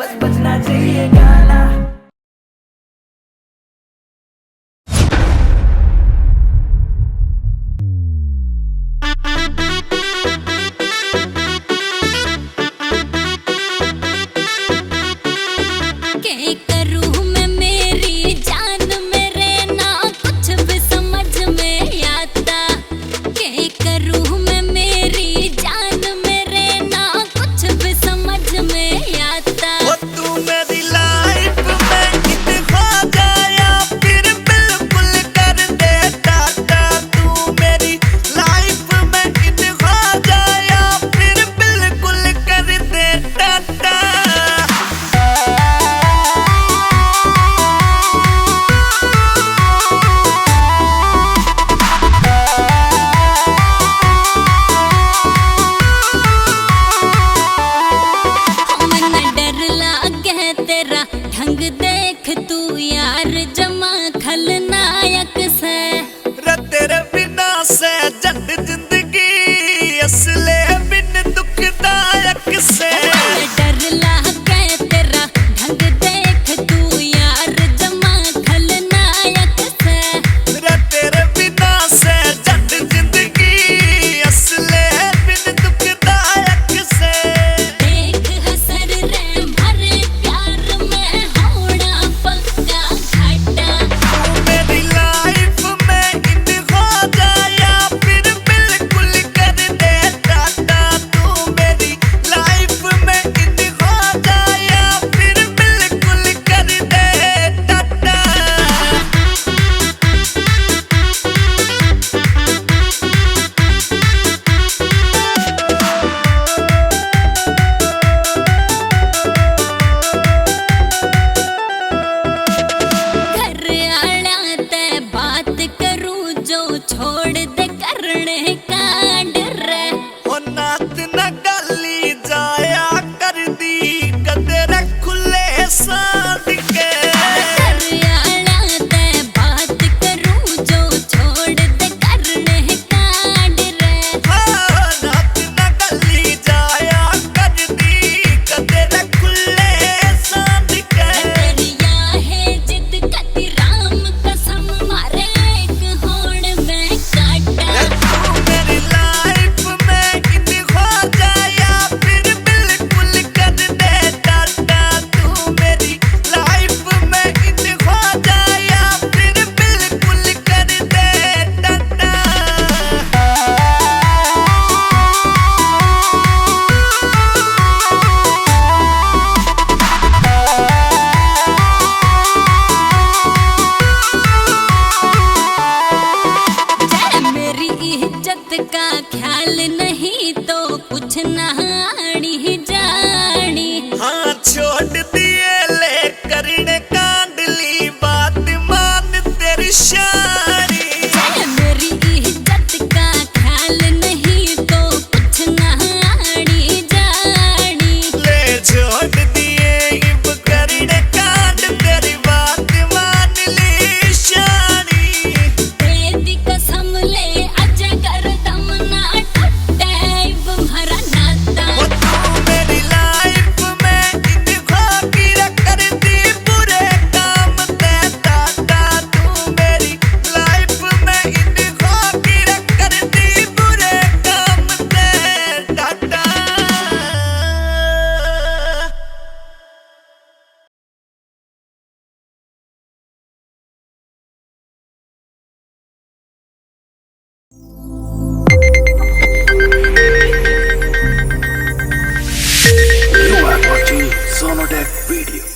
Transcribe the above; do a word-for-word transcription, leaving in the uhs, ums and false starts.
बस बजना चाहिए गाना। के करूँ मैं मेरी जान, मेरे ना कुछ भी समझ में आता। के करूँ मैं मेरी जान, मेरे ना कुछ भी समझ में आता। ओ तू मेरी लाइफ में इन हो जाया, फिर बिल्कुल कर दे टाटा। तू मेरी लाइफ में इन हो जाया, फिर बिल्कुल कर दे टाटा। मन्ने डर लागे तेरा ढंग देख तू यार, जमा खलनायक से। रे तेरे बिना से झंड जिंदगी असले बिन दुखदायक से। डर लागे तेरा ढंग देख तू यार, जमा खलनायक से। रे तेरे बिना से झंड जिंदगी असले बिन दुखदायक से। देख हसर रे भरे प्यार में होना पक्का घाटा। तू मेरी लाइफ में इन हो जाया, फिर बिल्कुल कर दे टाटा। तू मेरी लाइफ में इन हो जाया, फिर बिल्कुल कर दे टाटा। घर आला ते बात करूं जो, छोड़ दे करने कांड रे। ओ नात न गाली जाया कर दी कदे रे खुले सांड के। घर आला ते बात करूं जो, छोड़ दे करने कांड रे। हाँ, नात न गाली जाया कर दी कदे रे खुले सांड के। तेरी या है जिद कती राम कसम मारे एक होण में काटा। तू मेरी लाइफ में इन हो जाया, फिर बिल्कुल कर दे टाटा। तू मेरी लाइफ में इन हो जाया, फिर बिल्कुल कर दे टाटा। जय मेरी इज्जत का ख्याल नहीं तो कुछ ना आनी जानी। हाँ, छोड़ दिए ले करण कांडली, बात मान तेरी शानी। जय मेरी इज्जत का ख्याल नहीं तो कुछ ना आनी जानी। ले छोड़ दिए इब करण कांड, तेरी बात मान ली शानी। तेरी कसम ले अजगर दम ना टूटे इब म्हारा नाता। ओ तू मेरी लाइफ में इन खो की कर दी बुरे काम ते टाटा। तू मेरी लाइफ में इन खो की कर दी बुरे काम ते Tata. You are watching Sonotech Video.